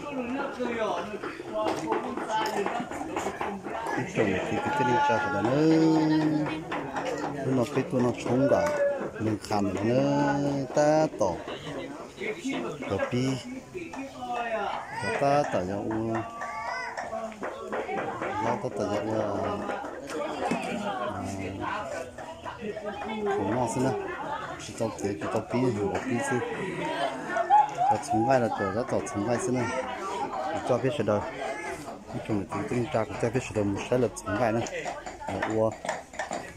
Ib tsoom niam txiv kwv tij neej tsa sawv daws na, hnub no peb tuaj noj tshoob nram Nees Khas no na, tab tom cov pib, cov tab tom yog ua, cov tab tom yog ua tus noj xwb na, tsis tau txiav tsis tau pib, ua pib xwb. Cov txhuv nqaij los cov tab tom txhuv nqaij xwb na. Kuv coj peb sawv daws, ib tsoom niam txiv kwv tij neej tsa, kuv coj peb sawv daws mus saib lawv txhuv nqaij na. Lawv ua,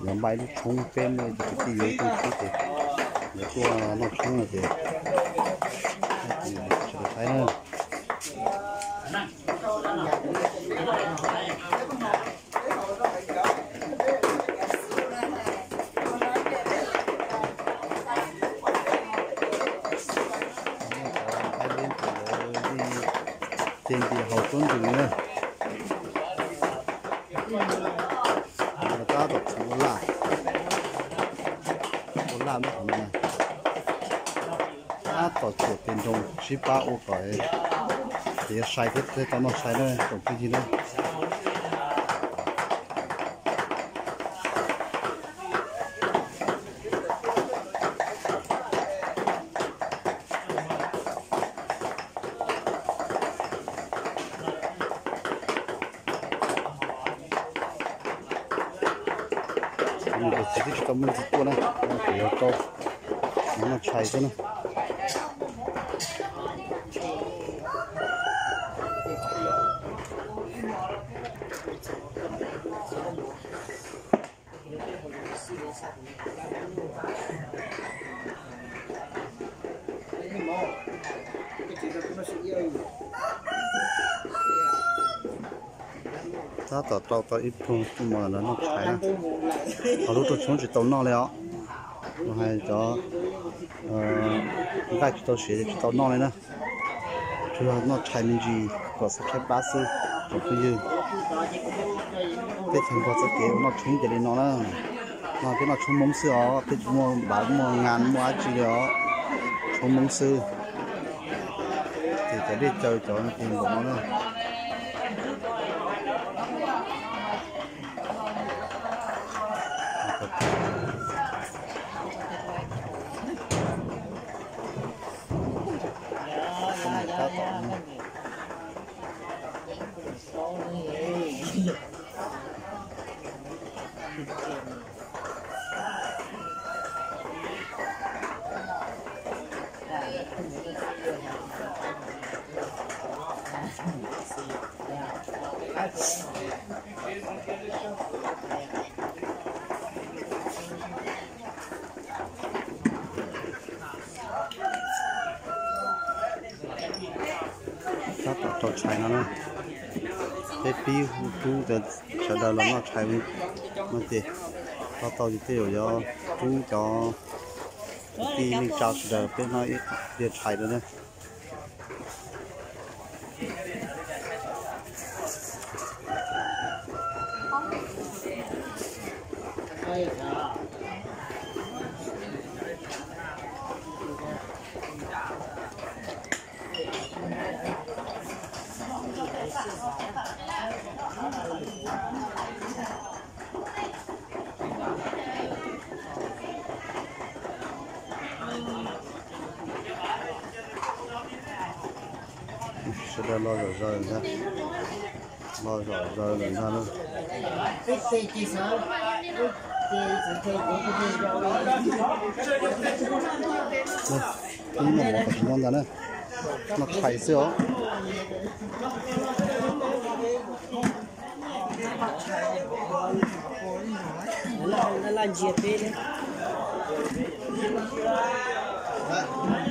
lawv npaj ib lub tshoob, peb muaj ib co kwv tij yuav ib tug tshoob ces lawv tuaj noj tshoob no ces sawv daws saib na. Ces ntim haus tuab ntws na. Tab tom txhuv ua laj, ua laj lub qhov no. Tab tom tsuam tes nroog sib pab ua kom tiav sai thiab thiaj tau noj sai na tsoom phooj ywg na. Tsis tau muaj ntxiv tuaj na, kuv yuav rau noj tshais xwb na. Tab tom rau tau ib pluag tuaj mus lawv noj tshais na. Ho lub rooj tshoob tsis tau noj li os. Los hais cov nqaij tsis tau siav ces tsis tau noj li na. Tsuas yog noj tshais me ntsis kom xav tshaib plab xwb tsoom phooj ywg. Teb chaws npog txoj kev ua noj tshoob ces li no na. No peb noj tshoob Hmoob xwb os, peb tsis muaj npav muaj ngas muaj dab tsi li os. Tshoob Hmoob xwb. Ces cov dej caw cov no ces npaum no na. Tab tom rau tshais no na. Peb pib hu rub tias sawv daws los noj tshais no ces, to tau ces tej zaum yuav rub cov kwv tij neej tsa sawv daws peb noj ib pliag tshais rau na. Sawv daws los zom zaws ntag, los zom zaws lawm ntag lauj. Peb noj mov kom tsis muaj ntag na, noj tshais xwb os.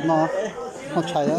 Noj, noj tshais a.